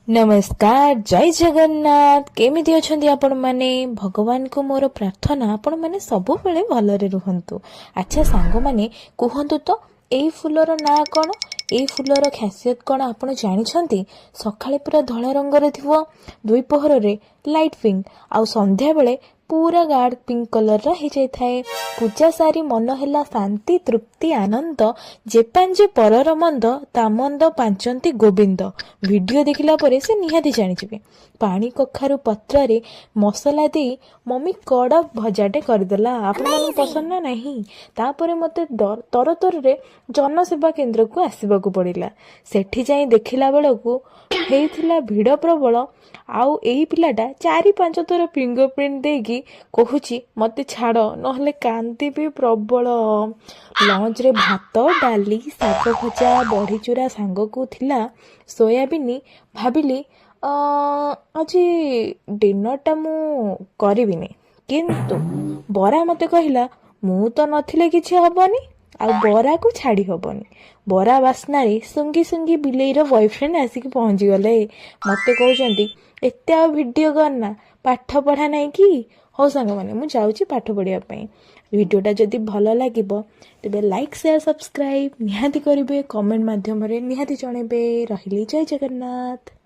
ନମସ୍କାର, ଜୟ ଜଗନ୍ନାଥ। କେମିତି ଅଛନ୍ତି ଆପଣମାନେ? ଭଗବାନଙ୍କୁ ମୋର ପ୍ରାର୍ଥନା, ଆପଣମାନେ ସବୁବେଳେ ଭଲରେ ରୁହନ୍ତୁ। ଆଚ୍ଛା ସାଙ୍ଗମାନେ, କୁହନ୍ତୁ ତ, ଏଇ ଫୁଲର ନାଁ କ'ଣ? ଏଇ ଫୁଲର ଖାସିୟତ କ'ଣ ଆପଣ ଜାଣିଛନ୍ତି? ସକାଳେ ପୁରା ଧଳା ରଙ୍ଗର ଥିବ, ଦ୍ୱିପହରରେ ଲାଇଟ୍ ପିଙ୍କ ଆଉ ସନ୍ଧ୍ୟାବେଳେ ପୁରା ଗାଢ଼ ପିଙ୍କ କଲରର ହେଇଯାଇଥାଏ। ପୂଜା ସାରି ମନ ହେଲା ଶାନ୍ତି, ତୃପ୍ତି, ଆନନ୍ଦ। ଯେ ପାଞ୍ଚେ ପରର ମନ୍ଦ, ତା ମନ୍ଦ ପାଞ୍ଚନ୍ତି ଗୋବିନ୍ଦ। ଭିଡ଼ିଓ ଦେଖିଲା ପରେ ସେ ନିହାତି ଜାଣିଯିବେ। ପାଣି କଖାରୁ ପତ୍ରରେ ମସଲା ଦେଇ ମମି କଡ଼ା ଭଜାଟେ କରିଦେଲା। ଆପଣମାନଙ୍କୁ ପସନ୍ଦ ନା ନାହିଁ? ତାପରେ ମୋତେ ତରତରରେ ଜନସେବା କେନ୍ଦ୍ରକୁ ଆସିବାକୁ ପଡ଼ିଲା। ସେଠି ଯାଇ ଦେଖିଲା ବେଳକୁ ହେଇଥିଲା ଭିଡ଼ ପ୍ରବଳ। ଆଉ ଏଇ ପିଲାଟା ଚାରି ପାଞ୍ଚ ଥର ଫିଙ୍ଗର ପ୍ରିଣ୍ଟ ଦେଇକି କହୁଛି, "ମୋତେ ଛାଡ଼, ନହେଲେ କାନ୍ଦିବି ପ୍ରବଳ।" ଲଞ୍ଚରେ ଭାତ, ଡାଲି, ଶାଗ ଭଜା, ବଢ଼ିଚୁରା ସାଙ୍ଗକୁ ଥିଲା ସୋୟାବିନି। ଭାବିଲି ଆଜି ଡିନରଟା ମୁଁ କରିବିନି, କିନ୍ତୁ ବରା ମୋତେ କହିଲା, "ମୁଁ ତ ନଥିଲେ କିଛି ହବନି ଆଉ ବରାକୁ ଛାଡ଼ି ହବନି।" ବରା ବାସ୍ନାରେ ଶୁଙ୍ଘି ଶୁଙ୍ଘି ବିଲେଇର ବୟଫ୍ରେଣ୍ଡ ଆସିକି ପହଞ୍ଚିଗଲେ। ମୋତେ କହୁଛନ୍ତି, "ଏତେ ଆଉ ଭିଡ଼ିଓ କରନା, ପାଠ ପଢ଼ା ନାହିଁ କି?" ହଉ ସାଙ୍ଗମାନେ, ମୁଁ ଯାଉଛି ପାଠ ପଢ଼ିବା ପାଇଁ। ଭିଡ଼ିଓଟା ଯଦି ଭଲ ଲାଗିବ, ତେବେ ଲାଇକ୍, ସେୟାର, ସବସ୍କ୍ରାଇବ୍ ନିହାତି କରିବେ। କମେଣ୍ଟ ମାଧ୍ୟମରେ ନିହାତି ଜଣେଇବେ। ରହିଲି, ଜୟ ଜଗନ୍ନାଥ।